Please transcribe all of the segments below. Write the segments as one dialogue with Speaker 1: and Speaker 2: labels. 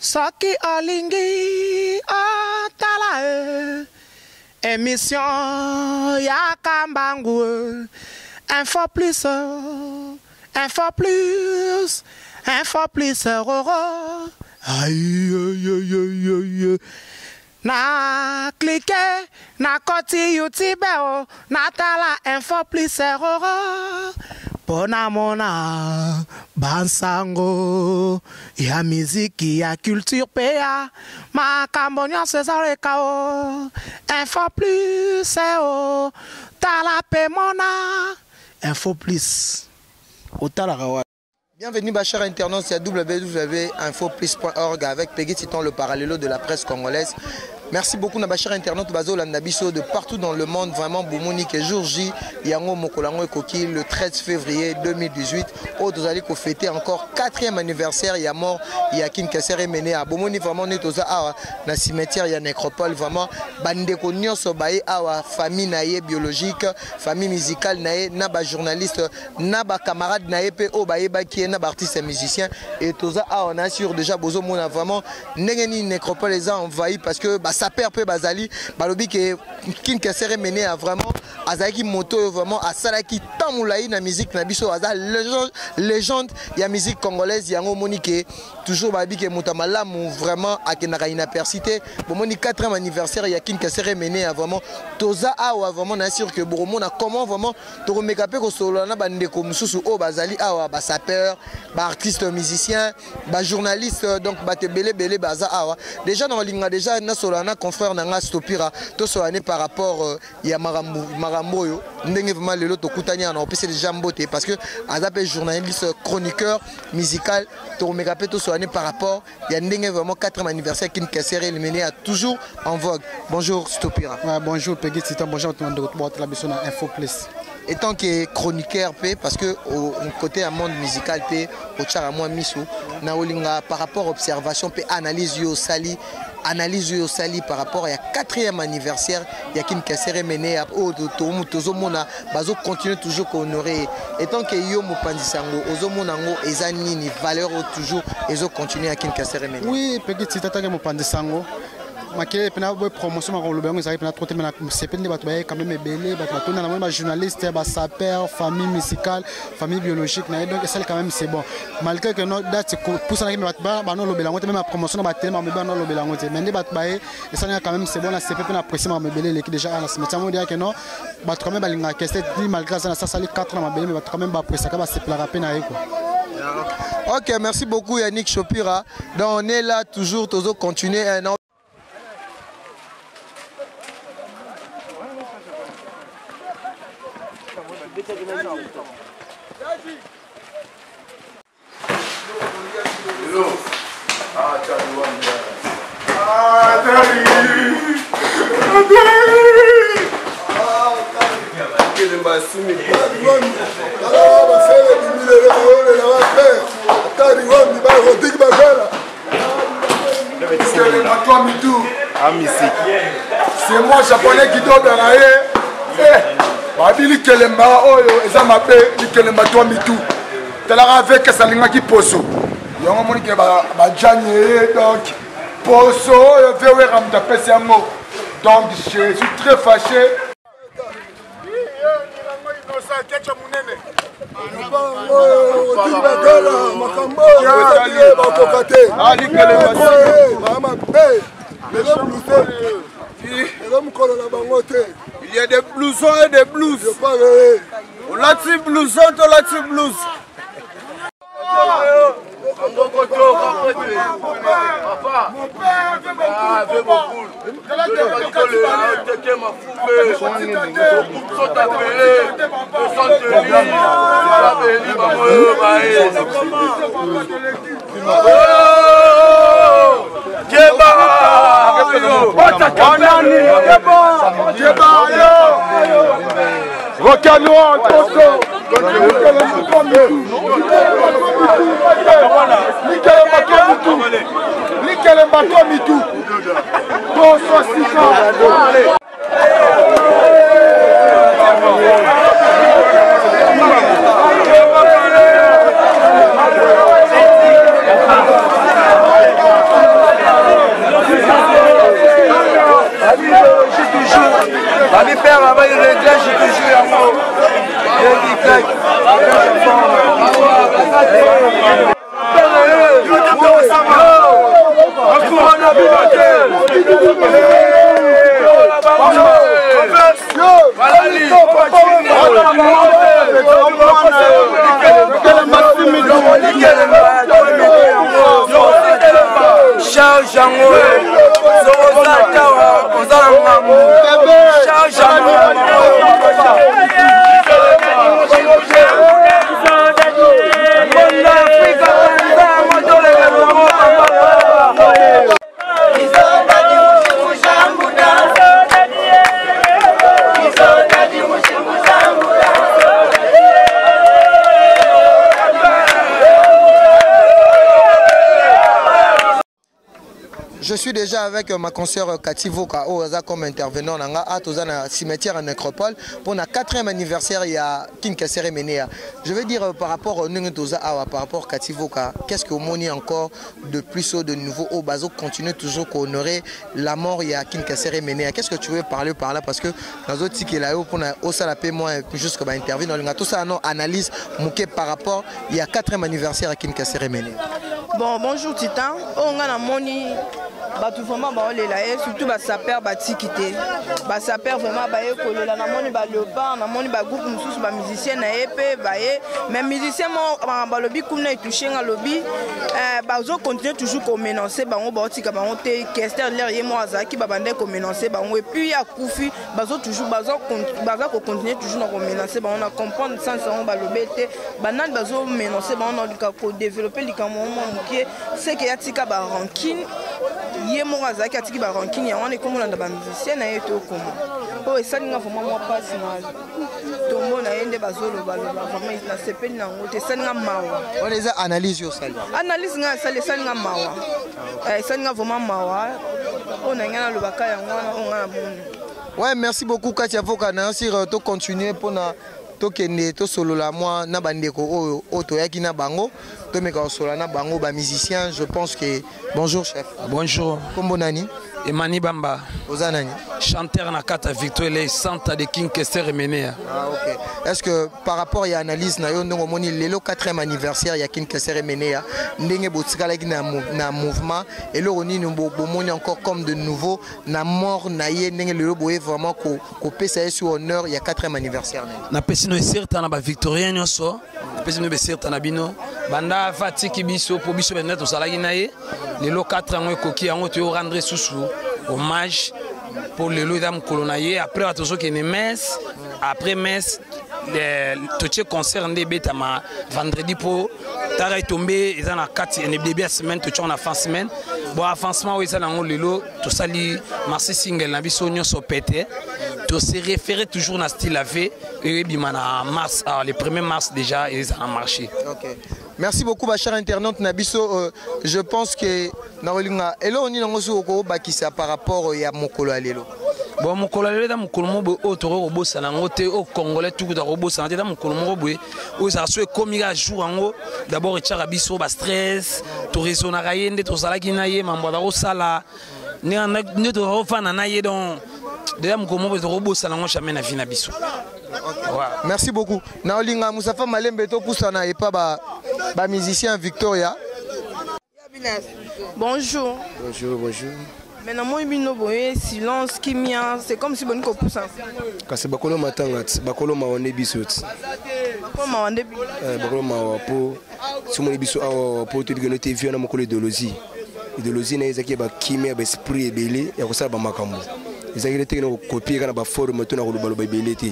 Speaker 1: Soki olingi otala e emission ya kambangu e info plus info plus info plus roro aïe na clique na koti youtube o natala info plus roro mpo namona bansango ya miziki ya culture mpe ya makambo nyonso ezoleka o info plus o tala mpe mona info plus otalaka wapi.
Speaker 2: Bienvenue ba chers internautes ya www.infoplus.org avec Peggy Titan le parallélo de la presse congolaise. Merci beaucoup na ba chers internautes bazolanda biso de partout dans le monde vraiment bomoni que jour J yango mokolo yango ekoki le 13 février 2018 oyo tozali ko fêter encore quatrième anniversaire ya mort ya King Kester Emeneya. Bomoni vraiment nde toza awa na cimetière ya Necropole vraiment bandeko nyonso baye awa famille na ye biologique, famille musicale na ye na ba journalistes na ba camarades na ye pe oyo bayebaki ye na ba artistes musiciens et toza awa na sur déjà bozomona vraiment ndenge nini nécropole eza envahi parce que ba sapeurs pe bazali balobi ke King Kester Emeneya vraiment azalaki moto oyo vraiment asalaki temps molai na musique na biso aza légende, légende ya musique congolaise yango omoni ke toujours bayebi ke moto ya malamu vraiment akendaka inaperçu te bomoni 4e anniversaire ya King Kester Emeneya vraiment toza awa vraiment na sûr que bokomona comment vraiment tokomeka mpe kosolola na bandeko mosusu oyo bazali awa basapeur baartiste musicien bajournaliste donc bato ebele ebele baza awa déjà na kolinga déjà nasolola na confrère na nga stopira tosolola ne par rapport euh, ya makambo oyo ndenge vraiment lelo tokutani awa na kopesa déjà mbote parce que aza mpe journaliste chroniqueur musical tokomeka mpe tosolola ne par rapport ya ndenge vraiment 4e anniversaire Kin Kester Emeneya toujours en vogue. Bonjour Stopira.
Speaker 3: Ouais, bonjour Peggy Titan, bonjour tout le monde de la biso na Info Plus.
Speaker 2: Et tant que chroniqueur pe parce que au côté ya monde musical pe au tchara moi miso na olinga par rapport observation pe analyse yo sali analyse oyo osali par rapport ya 4e anniversaire ya Kin Kester Emeneya oyo tozomona bazo continuer toujours kohonorer ye etant que yo mopanzi sango ozomona yango eza nini valeur oyo toujours ezo continuer ya Kin Kester Emeneya?
Speaker 3: Oui, Peggy Tita tanke mopanzi sango makelele mpena boye promotion makoloba yango ezalaki mpena trop te me nasepeli nde bato baye quand même ebele bato batonda na moni bajournaliste basaper famille musicale famille biologique na ye donc esali quand même c'est bon malgré que no date pusanaki me bato banolobela yango te meme promotion na batele makambo ebele banolobela yango te mais nde bato baye esalaka quand même c'est bon na sepe mpe na apprécie makambo ebele eleki déjà awa na cimetière moko deyake no bato quand même balingaka keste ti malgré aza na sasali 4 na mabele mais bato quand même baappréciaka basepelaka mpe na ye quoi.
Speaker 2: Ok, merci beaucoup Yannick Chopira. Donc on est là toujours, toujours continuer. Hein,
Speaker 4: C'est moi japonais qui doit dans la babi likelemba oyo eza mabe likelemba to mitu talaka avec alingaki poso yango omoni ke bajani ye donc poso oyo vewera moto apesi yango donc je suis très fâché makambo oyo bakoka te mabe lelo bluse lelo mokolo na bango te.
Speaker 5: Il y a des blousons et des blouses. Olati blouson tolati blouse.
Speaker 4: Rocanois, Toto, Likelemba to mitu Poso sika.
Speaker 5: na bino te.
Speaker 6: Charge yango soki oza tawa oza na ngambo charge yango.
Speaker 2: Je suis déjà avec ma consoeur Cathy Voka, oyo comme intervenant nanga a toza na cimetière en nécropole pour na 4e anniversaire ya King Kester Emeneya. Je veux dire par rapport au ndenge toza awa, par rapport Cathy Voka, qu'est-ce que omoni encore de plus de nouveau au bazo continue toujours honorer la mort ya King Kester Emeneya? Qu'est-ce que tu veux parler par là? Parce que nazo tikela yo pour na osala pe moi jusque ba interview dans tout ça non analyse muke par rapport il y a 4e anniversaire à King Kester Emeneya.
Speaker 7: Bon, bonjour Titan. Oh, nga na moni bato vraiment baolela ye, surtout basaper batiki te, basaper vraiment baye kolela. Namoni baleopard, namoni bagroupe mosusu, bamusicien na ye mpe baye, mais musicien mo balobi kuna etouche nga, alobi bazocontinue toujours komenacer bango, baotika bango te. Kester lere ye mo azalaki, babandaki komenacer bango, et puis ye akufi, bazo toujours baza kocontinue toujours na komenacer bango. Na comprendre sens yango balobi te banani bazomenacer bango. Na luka kodévelopper likambo mwa moke, seke atika barancune, ye moko azalaki atiki barancune, yango wana ekomolanda bamusicien na ye to okoma mpo esalinga vraiment mwa mpasi na tombo na ye nde bazolobaloba. Vraiment nasepeli na yango te, esalinga mawa.
Speaker 2: Wana eza analyse yo osali?
Speaker 7: Analyse ngai asali, esalinga mawa, esalinga vraiment mawa. Oyo na ngai nalobaka yango wana, oyo ngai namoni.
Speaker 2: Ouais, merci beaucoup Katia Voka. Na sur to continuer mpona tokende tosolola mwa na bandeko oyo oyo toyaki na bango, tomeka kosolola na bango bamusicien. Je pense que bonjour chef.
Speaker 8: Bonjour.
Speaker 2: Kombo nani?
Speaker 8: Emani Bamba.
Speaker 2: Oza nani?
Speaker 8: Chanteur na kati ya Victoire Elei Santa de King Kester Emeneya.
Speaker 2: Ah, ok. Est ce que par rapport ya analyse na yo, ndenge omoni lelo 4e anniversaire ya King Kester Emeneya, ndenge botikalaki na mouvement, eloko nini bomoni encore comme de nouveau na mort na ye, ndenge lelo boye vraiment kopesa ye sur honneur ya 4e anniversaire na ye?
Speaker 8: Napesi no eserta na bavictorien nyonso, napesi bino beserta na bino banda afa atiki biso, mpo biso benda tozalaki na ye. Lelo 4 yango ekoki, yango toyo rendre susu hommage, mpo lelo eza mokolo na ye. Après bato tozokende messe, après messe totie concert nde ebetama vendredi, mpo tara etombe eza na kati na début ya semaine, totiango na fin semaine. Bon, avancement oyo eza nango lelo, tosali maxi single na biso nyonso pete, tose référé toujours na style ave oyo ebima na mars. Ah, le 1er mars déjà eza na marché.
Speaker 2: Ok. Merci beaucoup ba cher internaute na biso. Je pense que nakolinga eloko nini yango soki okobakisa par rapport ya mokolo ya lelo?
Speaker 8: Bon, mokolo ya lelo eza mokolo moko boye oyo tokoki kobosana yango te, oyo congolais tukuta kobosana te. Eza mokolo moko boye oyo ezalaka so ekomi kaka jour yango, d'abord etiaka biso bastress, toraisonnaka ye nde tozalaki na ye, mambo aza kosala nde tozakofanda na ye. Donc déjà mokolo moko boye tokobosana yango jamais na vie na biso.
Speaker 2: Okay. Merci beaucoup. Naolinga Musafa Malembe, topusana epa ba ba musicien Victoria.
Speaker 7: Bonjour.
Speaker 9: Bonjour, bonjour.
Speaker 7: Mais namoni bino boye silence, kimia, c'est comme si boni kopusa.
Speaker 9: Kasi bakolo matanga ti, bakolo mawa nde biso ti.
Speaker 7: Bakolo mawa nde bino?
Speaker 9: Bakolo mawa, mpo somoni biso awa mpo toyebi keno te vi wana mokolo idéologie, idéologie na ye ezalaki ya bakimia, ya baesprit ebele ya kosala bamakambo, ezalaki te keno kokopie kaka na baforme to na kolobaloba ebele te,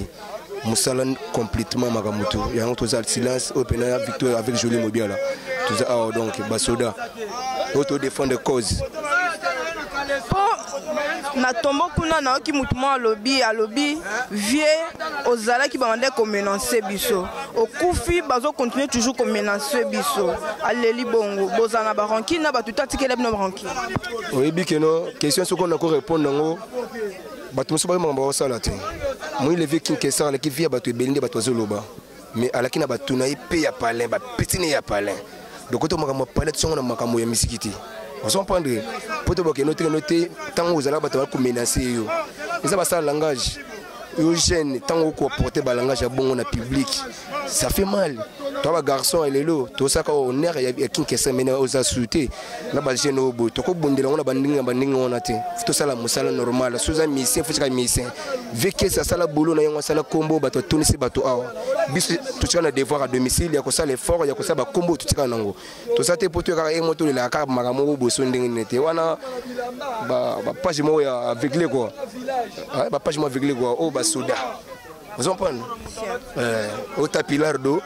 Speaker 9: mosala complètement makambo to yango. Toza silence oyo mpena Victoire avec Jolie Mobiala, toza awa donc basoda oyo todéfendre cause.
Speaker 7: Mpo na tombo kuna nayoki motu moko alobi: "Vie ozalaki, babandaki komenacer biso, okufi, bazocontinue toujours komenacer biso." Aleli bongo. Bozala na barancune na bato to atikela bino barancune?
Speaker 9: Oyebi keno question soki ona korépondre yango, bato mosusu bayo makambo bakosala te. Moi levi King Kester alaki vi ya bato ebele nde bato bazoloba, mais alaki na bato na ye mpe ya palin, bapeti ne ya palin. Donc to makambo ya palin tosongo na makambo ya misiki te, ozocomprendre? Mpo to bakende te keno te, ntango ozalaka bato bakomenacer yo, eza basala langage yo jeune, ntango okoapporte balangage ya bongo na public, ça fait mal. Toa bagarçon ya lelo tosaka honneur ya Kinkese mene oza su te na bajeune oyo boye tokobundela yango na bandenge na bandenge wana te. Tosala mosala normal, so oza musicien fo tika musicien. Vekesi asala boulot na yango, asala kombo, bato atonisi bato awa. Biso totika na devoir à domicile ya kosala effort ya kosala bakombo totika nango. Toza te po toyekaka ye mo tolelaka kaka makambo moko boye so ndenge nini te wana bapage moko ya aveugle quoi, bapage moko aveugle quoi, oyo basoda ozo comprendre ota Pilardo,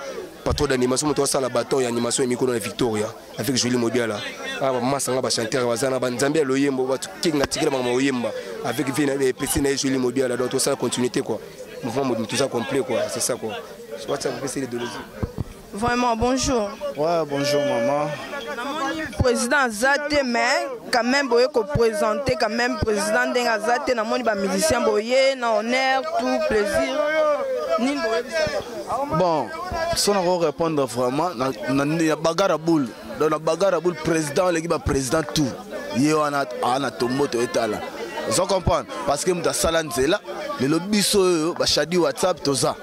Speaker 9: patron d'animation, moto asala baton ya animation ya mikolo na Victoria avec Julie Mobiala. Awa masanga bachanteur baza na banzambe ya loyembo, bato kenga tikela makambo oyemba avec vie na epesi na ye Julie Mobiala. Donc tosala continuité quoi, mouvement mobimi toza complet quoi, c'est ça quoi. WhatsApp opesi idéologie.
Speaker 7: Vraiment, bonjour.
Speaker 5: Ouais, bonjour maman.
Speaker 7: Namoni président aza te, mais quand même boye koprésenter quand même président ndenge aza te. Namoni bamusicien boye na honneur, tout plaisir nini boyebisa?
Speaker 5: Bon, so nako répondre vraiment na bagarre ya boule. Donc na bagarre ya boule, président oleki baprésident tout ye wana aa na tombo toyetala, ozo comprendre, parce que moto asala nzela lelo biso oyo bashadi WhatsApp toza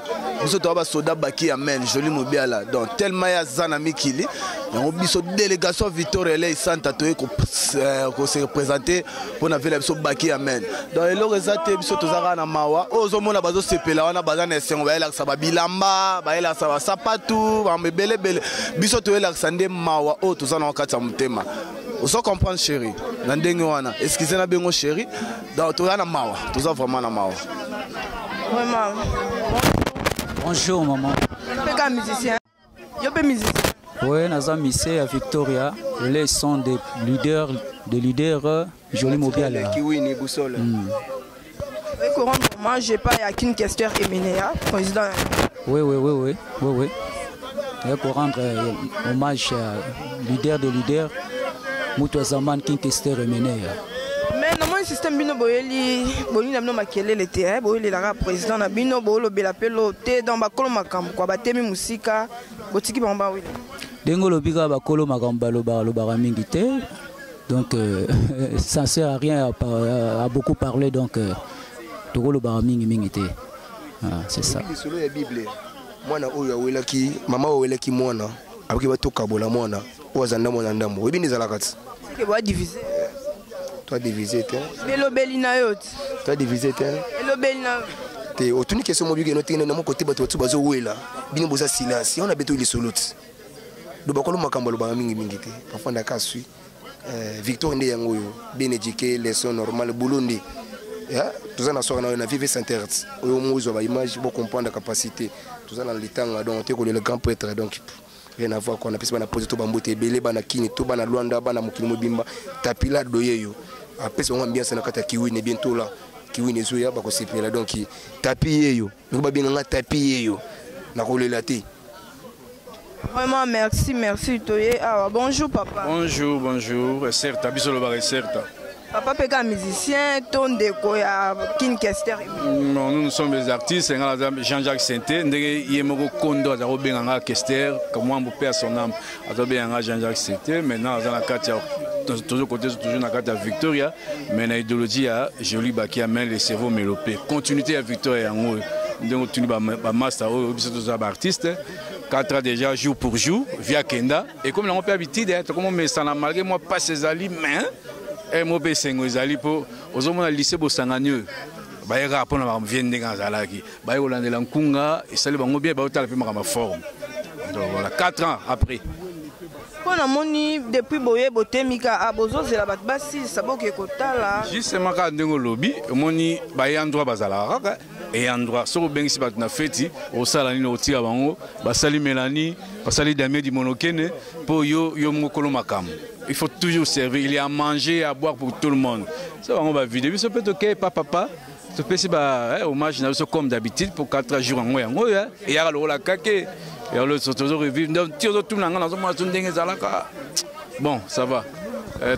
Speaker 5: biso toza basoda baki ya men Joli Mobiala. Donc tellement ye aza na mikili yango, biso délégation Victoria Elei Santa toye kose représenter mpo na vela biso baki ya men. Donc eloko eza te, biso toza kaka na mawa. Oyo ozomona bazosepela wana, baza na esengo, bayelakisa babilamba, bayelakisa basapatu, bambo ebelebele. Biso toyelakisa nde mawa oyo toza na kati ya motema, ozo comprendre chéri, na ndenge wana. Excuse na bengo chéri. Donc toza na mawa, toza vraiment na mawa.
Speaker 7: Vraiment.
Speaker 10: Bonjour maman.
Speaker 7: Mpe ka musicien, yo mpe musicien?
Speaker 10: Oui, naza musicien ya Victoria. Les sont des leaders, des leaders Joli Mobiala.
Speaker 9: Kiwini Boussole.
Speaker 7: Rendre hommage epai ya King Kester Emeneya, président.
Speaker 10: Oui. Et pour rendre hommage à leader de leader, Moutou Zaman King Kester Emeneya.
Speaker 7: Mais namoni système bino boyeli bolingi na bino makelele te, eh, boyelelaka président na bino, boolobela mpe lo te. Donc bakolo makambo kwa batemi mosika, botiki bango bawela.
Speaker 10: Ndenge olobi kaka, bakolo makambo balobaka lobaka mingi te. Donc ça sert à rien à beaucoup parler. Donc tokolobaka mingi mingi te. Ah, c'est ça.
Speaker 9: Lisolo ya Bible, mwana oyo awelaki mama, oyo awelaki mwana, akoki batokabola mwana oyo aza ndambo na ndambo. Oyebi nde ezalaka ti.
Speaker 7: Seke boadivise.
Speaker 9: Toadivise te.
Speaker 7: Elobeli na yo ti.
Speaker 9: Toadivise te.
Speaker 7: Elobeli na yo.
Speaker 9: Te, otuni question mobiki eno tenge na moko te. Bato batu bazowela, bino boza silence yango na beto lisolo ti. Do bakolo makambo alobaka mingimingi te, bafandaka asui. Victoire nde yango oyo, bien éduqué, leçon normale, boulot nde. Toza na soir na oyo na Vive Center oyo mozwa baimage, bocomprendre capacité. Toza na litanga, donc te kolela grand prêtre, donc rien à voir quoi. Napesi bana pote to bambote ebele, bana Kini to bana Lwanda, bana mokili mobimba. Tapila doye yo apesi bango ambiance na kati ya Kiwine. Bientôt la Kiwine ezoya, bakosepela. Donc tapi ye yo ndeko babenganga tapi ye yo, nakolela te.
Speaker 7: Vraiment, merci, merci toye awa. Bonjour papa.
Speaker 11: Bonjour, bonjour. Certes, biso lobaka certes.
Speaker 7: Papa mpe ka musicien to ndeko ya King Kester?
Speaker 11: Non, nous, nous sommes des artistes. Nga naza Jean-Jacques Sente, ndenge ye moko kondo aza kobenga nga Kester, Mwambo paix à son âme. Aza kobenga nga Jean-Jacques Sente. Maintenant aza na kati ya toujours côté, toujours na kati ya Victoria, mais na idéologie ya Joli Baki amène le cerveau mélopé. Continuité ya Victoria yango ndenge otuni bamaster oyo, biso toza baartiste 4 ans déjà jour pour jour via Kenda et comme nango mpe habitude tokoma mesana malgré moi passe ezali, mais mo mpe esengo ezali mpo ozomona lycée Bosangani oyo bayekaka mpona makambo vie ndenge azalaki, baye kolandela nkunga esali bango bien, bayotala mpe makambo ya forme. Donc voilà, 4 ans après.
Speaker 7: Mpo namoni depuis boye botemi ka bozozela bato basilisa, boke kotala.
Speaker 11: Justement, kaka ndenge olobi, omoni baya droit bazalaka kaka eya droit. Soki obengisi bato na feti, osala nini? Otika bango basali Mélanie, basali Damien di Monokene mpo yo yo mokolo makambo. Il faut toujours servir, il y a à manger et à boire pour tout le monde. So bango bavide, biso mpe tokei pa papa, topesi ba hommage na biso comme d'habitude pour 4 jours. Yango oyo eyaka lokola kake yango tozo revivre. Donc ti ozotuna nga, nazomona so ndenge ezalaka. Bon, ça va,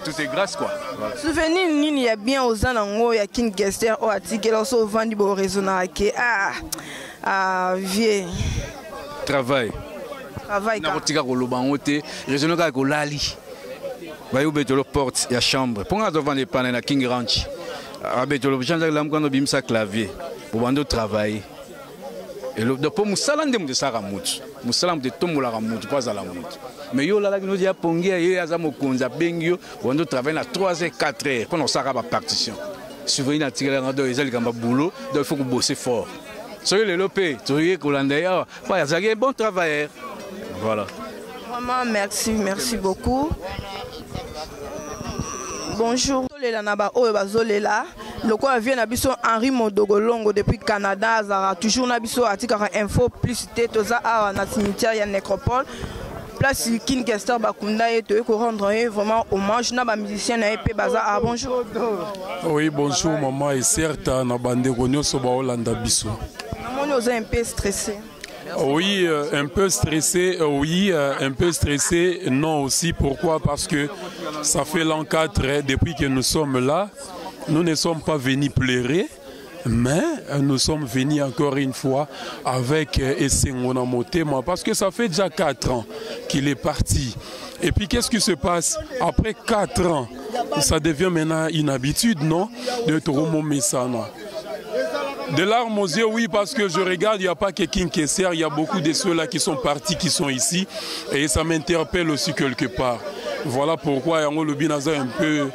Speaker 11: tout est grâce quoi. Voilà.
Speaker 7: Souvenir nini ya bien oza nango ya King Kester oyo atikela so ovandi boraisonnaka ke ah vie?
Speaker 11: Travail.
Speaker 7: Travail.
Speaker 11: Nakotika koloba yango te, raisonne kaka kolali. Baye obetolo porte ya chambre mpo nga azovanda epana na King Ranch, abetolo Jean-Jacques Lamukanda, obimisa clavier, bobandi otravaille. Donc mpo mosala nde moto esalaka motu, mosala moto etombolaka motu mpo azala motu. Mais yo olalaki nozi ya pongi ya ye aza mokonzi, abengi yo wanda otravaille na 3 heures, 4 heures mpo na kosalaka bapartition. Souvenir natikelaka, donc eza likambo ya boulot, donc il faut kobosser fort. Soki lelo mpe toye kolanda ye awa, mpo azalaki bon travailleur, voilà.
Speaker 7: Vraiment, merci, merci beaucoup. Bonjour. Tolela na ba oyo bazolela lokola vie na biso Henri Modogolongo depuis Canada azalaka toujours na biso, atikaka info plus te. Toza awa na cimetière ya Nécropole, place King Kester bakunda ye. Toye korendre ye vraiment hommage na bamusicien na ye mpe baza. Ah, bonjour.
Speaker 12: Oui, bonjour maman, et certes na bandeko nyonso baolanda biso.
Speaker 7: Namoni oza un peu stressé.
Speaker 12: Oui, un peu stressé, oui, un peu stressé, non aussi. Pourquoi? Parce que ça fait l'an 4 depuis que nous sommes là. Nous ne sommes pas venus pleurer, mais nous sommes venus encore une fois avec esengo na motema, parce que ça fait déjà 4 ans qu'il est parti. Et puis qu'est-ce qui se passe après 4 ans? Ça devient maintenant une habitude, non? De Toromo Messana. De larmes aux yeux, oui, parce que je regarde, il n'y a pas que King Kester, il y a beaucoup de ceux-là qui sont partis, qui sont ici, et ça m'interpelle aussi quelque part. Voilà pourquoi yango lobi naza un peu,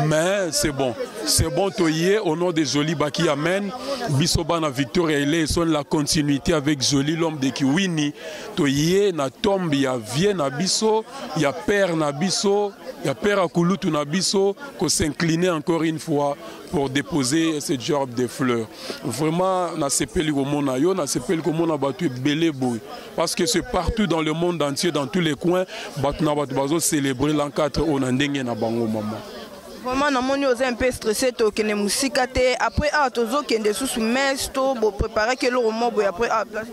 Speaker 12: mais c'est bon. C'est bon, toye, au nom de Jolie Baki, amen. Biso bana Victoria Eleison, la continuité avec Jolie, l'homme de Kiwini. Toye, na tombe, ya vie na biso, ya père na biso, ya père akulutu na biso, qu'on s'incliner encore une fois pour déposer cette gerbe de fleurs. Vraiment, nasepeli komona yo, nasepeli komona bato ebele boye. Parce que c'est partout dans le monde entier, dans tous les coins, bato na bato bazo célébrer l'an 4 oyo na ndenge na bango, maman.
Speaker 7: Vraiment, namoni oza un peu stressé. Tokende mosika te. Après awa tozokende susu messe to bopréparaki eloko mo boye après awa place?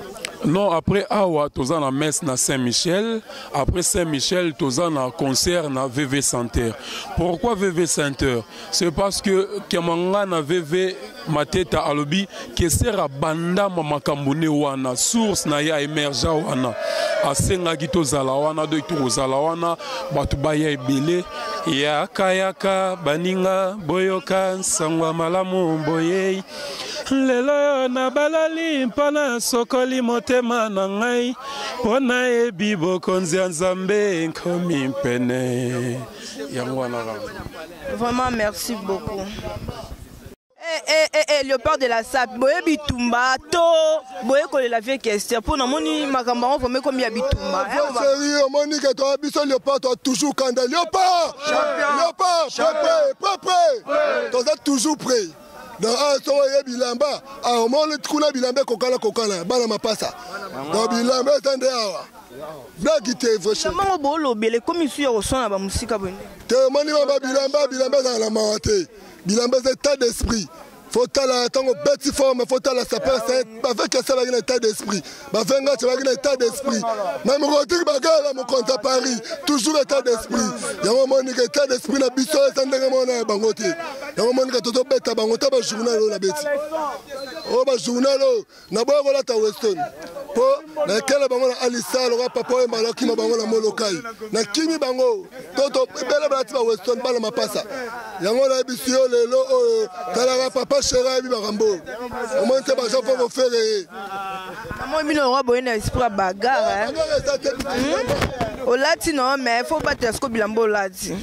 Speaker 12: Non, après awa toza na messe na Saint-Michel. Après Saint-Michel, toza na concert na VV Center. Pourquoi VV Center? C'est parce que Kemanga na VV Mateta alobi Kesera bandama makambo ne wana source na ya émergent wana asengaki tozala wana, donc tokozala wana, bato baya ebele. Yaka yaka baninga, boyoka nsango ya malamu boyei lelo oyo nabalali mpo nasokoli motema na ngai mpo nayebi bokonzi ya Nzambe nkomi mpene. Yango wana kaka.
Speaker 7: Vraiment, merci beaucoup. Eh, eh, eh, eh, léopard de la sape, boye bitumba to boye kolela vie question mpo namoni makambo yango vraiment ekomi ya bitumba.
Speaker 4: Chéri, omoni ke toya biso léopard, toa toujours kanda léopard, léopard prêt, prêt, prêt, toza toujours prêt. Donc awa soki oye bilamba, omoni kuna bilamba ekokana kokana bana mapasa, donc bilamba eza nde awa, blaki te, vrai chéri.
Speaker 7: Bilamba ngo boolobela ekomi su ya koswana bamosika boye?
Speaker 4: Te, omoni bamba bilamba, bilamba ezala na mawa te. Bilamba eza état d'esprit. Faut tala ntango beti forme, faut tala sapeur baveki asalaki na état d'esprit, bavenga abaki na état d'esprit, même Rodrigue Bagala mokonzi ya Paris, toujours état d'esprit. Yango omonika état d'esprit na biso eza ndenge moko na ya bango te. Yango omonika tozobeta bango ta bajournal oyo na beti oyo, bajournal oyo naboya kolata Weston mpo nakela bango na alisa lokola papa oyo malakima bango na Molokai, nakimi bango toto ebele balati ba Weston, bana mapasa. Yango nayebisi yo lelo oyo, talaka papa chéri ayebi makambo oyo, omoni te baza fo kofere ye.
Speaker 7: Namoni bino yango boye na esprit ya bagarre olati no, mais faut batela siko bilamba olati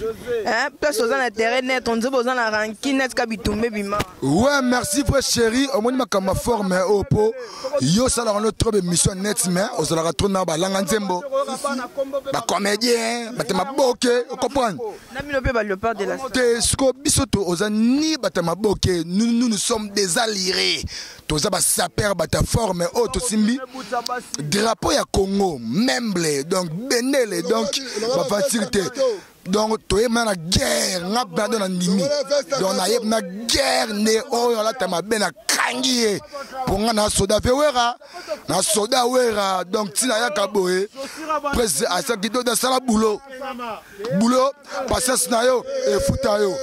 Speaker 7: place oza na terrain net, on dirait boza na rancune net ka bitumba ebima.
Speaker 4: Ouais, merci frère chéri. Omoni makambo ya forme oyo mpo yo osalaka no trop émission net, mais ozalaka trop na balanga nzembo, bacomédien, bato maboke, ocomprendre?
Speaker 7: Na bino mpe baléopard de la
Speaker 4: te. Siko biso to oza ni bato ya maboke, nous, nous, nous sommes des alliés, toza basaper, bato ya forme oyo tosimbi drapeau ya Congo memble, donc bendele, donc bafatire te. Donc toyeba na guerre nga bado na ndimi, donc nayebi na guerre nde oyo alata mabe nakangi ye mpo nga na soda ve wera na soda wera. Donc ntina yaka boye, président asaki do asala boulot, boulot, patience na yo efuta yo.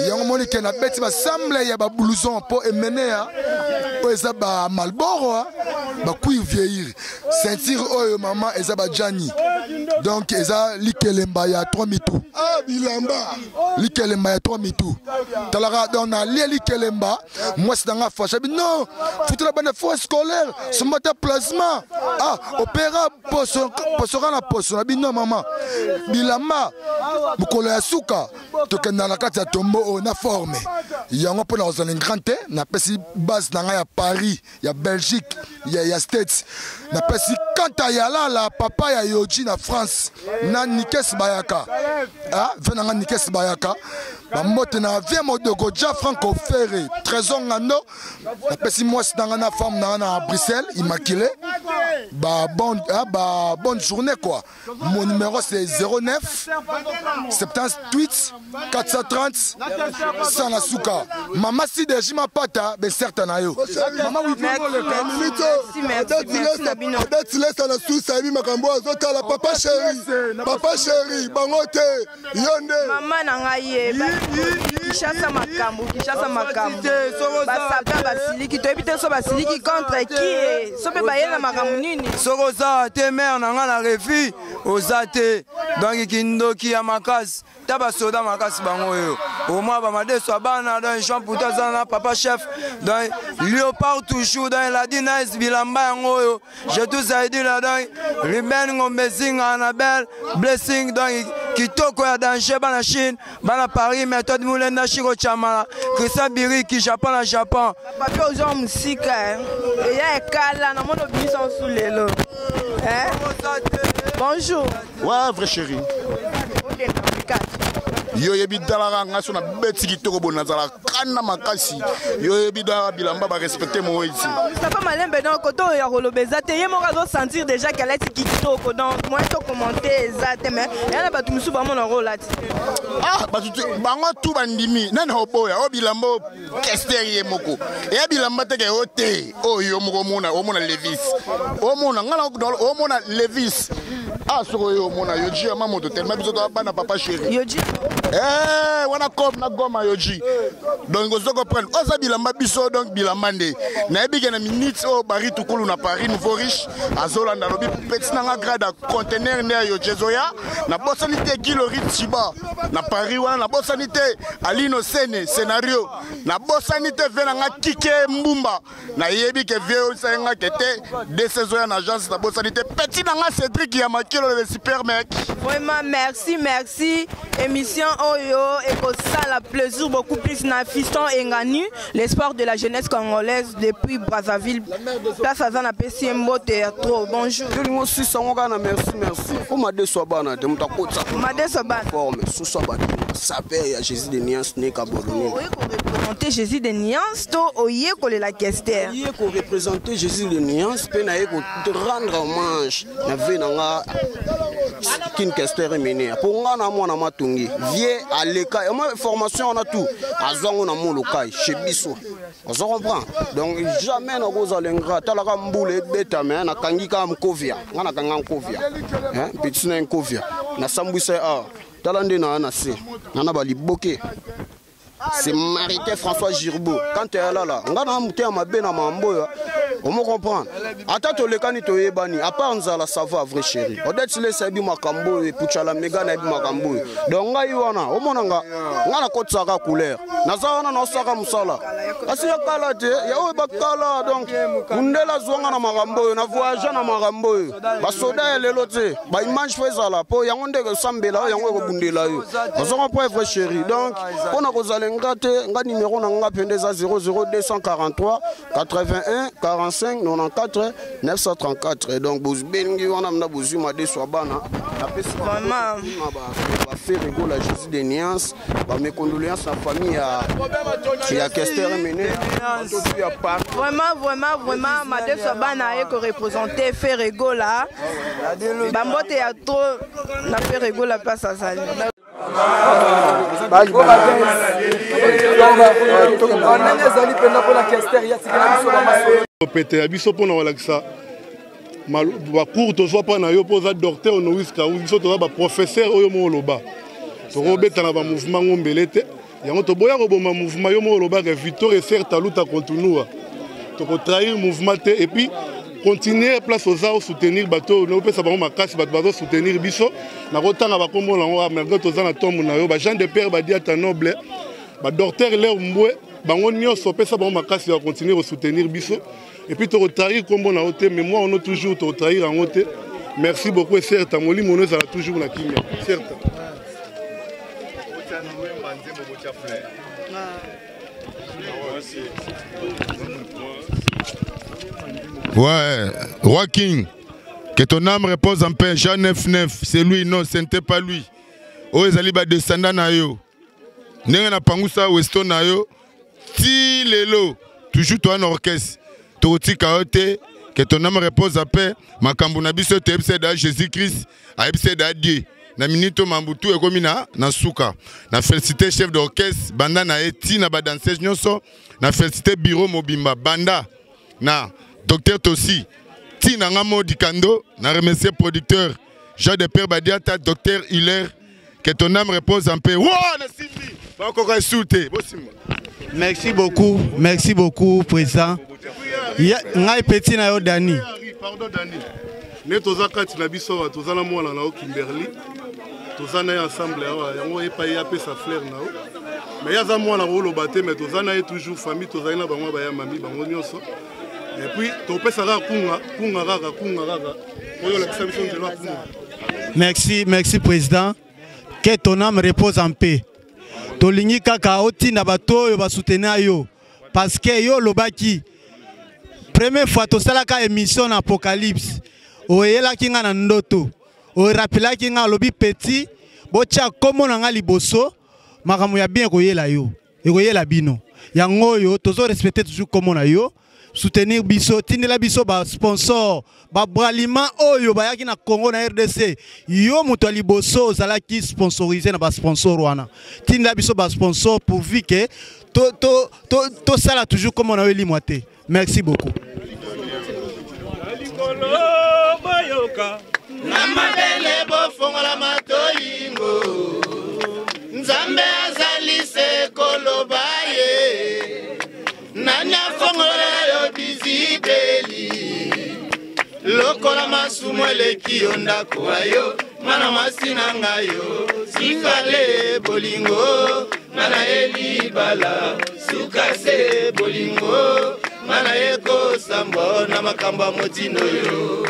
Speaker 4: Yango moni ke nabeti basemble ya bablouson mpo emene ya oyo eza bamalboro. Bacuir vieillir. Ceinture oyo mama eza bajani. Donc eza likelemba ya 3 mitu. Ah bilamba. Likelemba ya 3 mitu. Talaka donc nalie likelemba mwasi na nga fasha bi non futela bana frais scolaire somba ta plasma ah opéra poso poso na poso na bi non mama bilamba mokolo ya suka tokenda na kati ya tombo oyo na forme yango mpo na kozala ingrand te. Napesi base na ngai ya Paris, ya Belgique, ya States. Napesi kanta yalala papa ya Yoji na France na Nikes Bayaka, ah, ve na ngai Nikes Bayaka, bambote na vie Modogo Ja Franco Ferre Trésor Ngando. Napesi mwasi na ngai na femme na ngai na Bruxelles, Immaculée, ba bonne, ah, ba bonne journée quoi. Mon numéro, c'est 09 78 430 100 na suka. Mama Sideji Mapata, ben certain na yo. Mama
Speaker 13: Odette Lesa na Suisse ayebi makambo azotala. Papa chéri, papa chéri, bango te, yo nde
Speaker 7: mama na ngai ye. Kinshasa makambo, Kinshasa makambo. Basapeurs basiliki, toyebi te so basiliki contre qui, so mpe baye na makambo nini.
Speaker 6: Soki oza te mare na ngai na refi oza te, donc kindoki ya makasi ta basoda makasi bango oyo omwa bamadeso ya bana. Donc Jean Pouta aza na papa chef, donc léopard toujours, donc ladi nice bilamba yango oyo je tout zaidi la. Donc Ruben Ngombe Zinga, Annabelle Blessing, donc kitoko ya danger, bana Chine, bana Paris, Méthode Mulenda, Shiro Chamala, Christian Biriki, Japon na Japon.
Speaker 7: Papi, ozwa mosika eya ekala namoni obimisa osu lelo. Bonjour.
Speaker 14: Ouais, vrai chéri, yo oyebi talaka nga so nabeti kitoko boye, nazala kana makasi. Yo oyebi da bilamba barespecte moiti.
Speaker 7: Mustapha Malembe, donc koto oyo ya koloba eza te, ye moko azosentir déjà ke alati kitoko, donc moyen tocommenter eza te, mais eya na bato mosusu bamona ngo olati.
Speaker 14: Ah, bato bango tu bandimi nani oboya oyo bilamba Kester ye moko eya bilamba teke o te oyo yo moko omona, omona Levis, omona nga omona Levis. Ah, soko oyo omona Yoji ya mamoto tellement biso toa bana papa chéri.
Speaker 7: Yoji.
Speaker 14: Eh, wana comme na goma Yoji, donc ozo comprendre oza bilamba biso. Donc bilamba nde nayebi ke na minute oyo Bari Tukulu na Paris, nouveau riche, azolanda, alobi petit nanga grade ya conteneur nde ya Yoji ezoya. Nabosani te Gilori Chiba na Paris wana, nabosani te Alino Sene scénario, nabosani te ve nanga Kike Mbumba. Nayebi ke vie oyo nga ke te de saison ya na agence. Nabosani te petit nanga Cédric ya Makelo, le super mec.
Speaker 7: Vraiment merci, merci. Émission oyo ekosala plaisir beaucoup plus na Fiston Enganu, l'espoir de la jeunesse congolaise depuis Brazzaville, place aza, napesi ye mbote ya trop. Bonjour.
Speaker 15: Tolingo susa yango kaka na merci, merci po madeso ya bana te moto akotisa
Speaker 7: Madeso ya bana
Speaker 15: forme susu ya bato sapeur ya Jésus de Nuance neka boloni.
Speaker 7: Oye koreprésente Jésus de Nuance to oye kolela Kester?
Speaker 15: Ye koreprésente Jésus de Nuance mpe naye korendre hommage na vie na nga Kin Kester Emene, mpo nga na mwana matongi vie aleka yamo formation wana tout azwango na Molokai chez biso, ozo comprendre. Donc jamais nakozala ingrat. Talaka mbula ebeta me nakangi kaka nkovia, nga nakanga nkovia petit na nkovia nasambwisa ye awa. Tala nde na na se na baliboke, c'est Marité François Girbeau. Quand eyalala nga na moto ya mabe na mambo oyo, omo comprendre ata tolekani toyebani à part nzala. Ça va, vrai chéri Odette Lesa ayebi makambo oyo epuchala mega nayebi makambo oyo. Donc ngai wana omona nga nga nakotisaka couleur, naza wana naosaka mosala kasi ya kala te ya oyo bakala. Donc mundele azwanga na makambo oyo na voyage na makambo oyo basoda ya lelo te, baimage fo ezala mpo yango nde ekosambela oyo yango ekobundela yo, ozo comprendre, vrai chéri. Donc mpo na kozala nga te, nga numéro na nga mpenza eza 00243 81 45 94 934. Donc bobengi wana mna bozwi madeso ya bana. Napesi baFerre Gola, Jésus de Nuance, bames condoléances na famille ya Kester Mene ya Paris.
Speaker 7: Vraiment, vraiment, vraiment, madeso ya bana aye koreprésente Ferre Gola. Bambote ya trop na Ferre Gola place azali.
Speaker 6: Ndenge ezali mpenza mpona Kester ya tikela biso bamasolo.
Speaker 16: Pete ya biso mpona kolakisa bacours tozwa mpa na yo, mpo oza docteur honoris causa, biso toza baprofesseur oyo moko oloba tokobeta na bamouvement ngo mbele te. Yango toboya koboma mouvement. Yo moko olobaka victoire ecerta luta continua, tokotrahir mouvement te. Et puis Continuer place oza osoutenir bato oyo opesa bango makasi, bato bazosoutenir biso. Nakotanga bakombo na yango malgré toza na tombe na yo, bajean de père badiata noble, badocteur leur mbwe, bango nyonso opesa bango makasi ya continuer kosoutenir biso. Et puis tokotrahir kombo na yo te, mémoire ono toujours tokotrahir yango te. Merci beaucoup et certes molimo ono ezala toujours na kimia, certes.
Speaker 17: Ouais, Roi King, que ton âme repose en paix. Jean 9-9, c'est lui, non, ce n'était pas lui. Oyo ezali ba descendant na yo. Ndenge na pangusa Weston na yo, ti lelo, toujours toi en orchestre. Tokotika yo te, que ton âme repose en paix. Makambo na biso toyebisa da Jésus-Christ, ayebisa da Dieu. Na minute oyo mambu tout ekomi na na suka. Na félicité chef d'orchestre banda na ye ti na ba danseuse nyonso, na félicité bureau mobimba banda na docteur Tosi ti na nga Modi Kando, na remercier producteur Jean de Père Badiata, docteur Hilaire, que ton âme repose en paix. Wa na simbi bakoka esu te bosimba.
Speaker 18: Merci beaucoup, merci beaucoup président. Ngai petit na yo Dani.
Speaker 16: Pardon Dani. Ne toza kati na biso awa, toza na mwana na yo Kimberly, toza na ye ensemble awa, yango epai ye apesa fleur na yo, mais ye aza mwana koloba te, mais toza na ye toujours famille, tozali na bango baya mami bango nyonso. Et puis topesa kaka kunga kunga kaka kunga kaka oyo olakisa biso nzela ya kunga.
Speaker 18: Merci, merci président. Que ton âme repose en paix. Tolingi kaka otinda bato oyo basoutenir yo parce que yo olobaki première fois tosalaka émission na Apocalypse, oyelaki nga na ndoto, orapelaki nga, olobi petit botya kombo na nga liboso, makambo ya bien ekoyela yo, ekoyela bino. Yango oyo tozo respecter toujours kombo na yo. Soutenir biso, tindela biso ba sponsor, ba bralima oyo bayaki na Congo na RDC. Yo moto ya liboso ozalaki sponsorisé na ba sponsor wana. Tindela biso ba sponsor pourvu que to to to to sala toujours comme on a eu limwa te. Merci beaucoup.
Speaker 19: Na mabele bofongola matoyingo, Nzambe azali se koloba ye, nani afongola yo bizibeli, lokola masumu eleki yo ndako wa yo, mwana mwasi na ngai yo sikale bolingo nga na ye libala suka se bolingo nga na ye kosambwa na makambo ya motindo yo.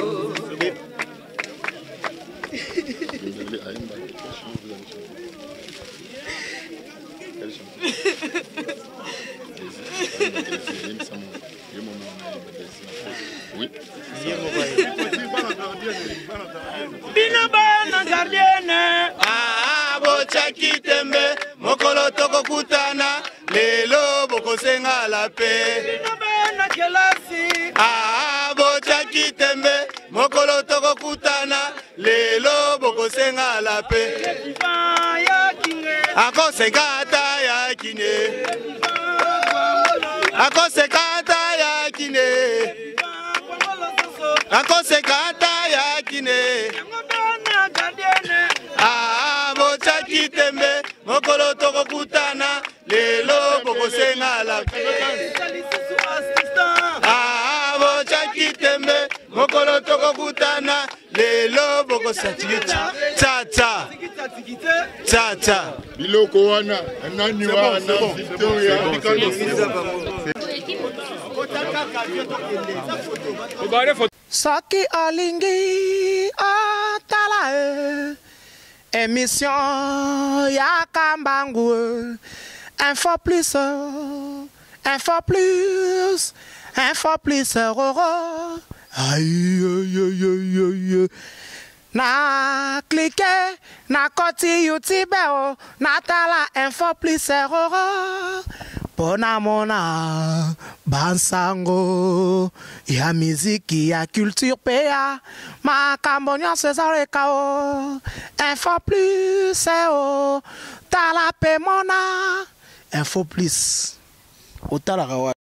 Speaker 20: Bino bana gardienne,
Speaker 19: ah, botyaki tembe mokolo tokokutana, lelo bokosenga la pe.
Speaker 20: Bino bana kelasi,
Speaker 19: ah, botyaki tembe mokolo tokokutana, lelo bokosenga la pe. Akoseka ata ya kine, akoseka ata ya kine, akoseka ata ya kine. Ah, botyaki tembe mokolo tokokutana, lelo bokosenga la pe. Ah, botyaki tembe mokolo tokokutana, lelo bokosatikita tsa tsa tsa tsa.
Speaker 17: Biloko wana nani wana Victoria.
Speaker 1: Soki olingi otala e émission ya Kambangu, Info Plus, Info Plus, Info Plus, roro. Aïe, aïe, aïe, aïe, aïe. Na cliquer, na koti YouTube o, na tala Info Plus roro. Pona mona bansango ya miziki ya culture pe ya makambo nyonso ezaleka o. Info Plus o, tala pe mona Info Plus. Otalaka wa.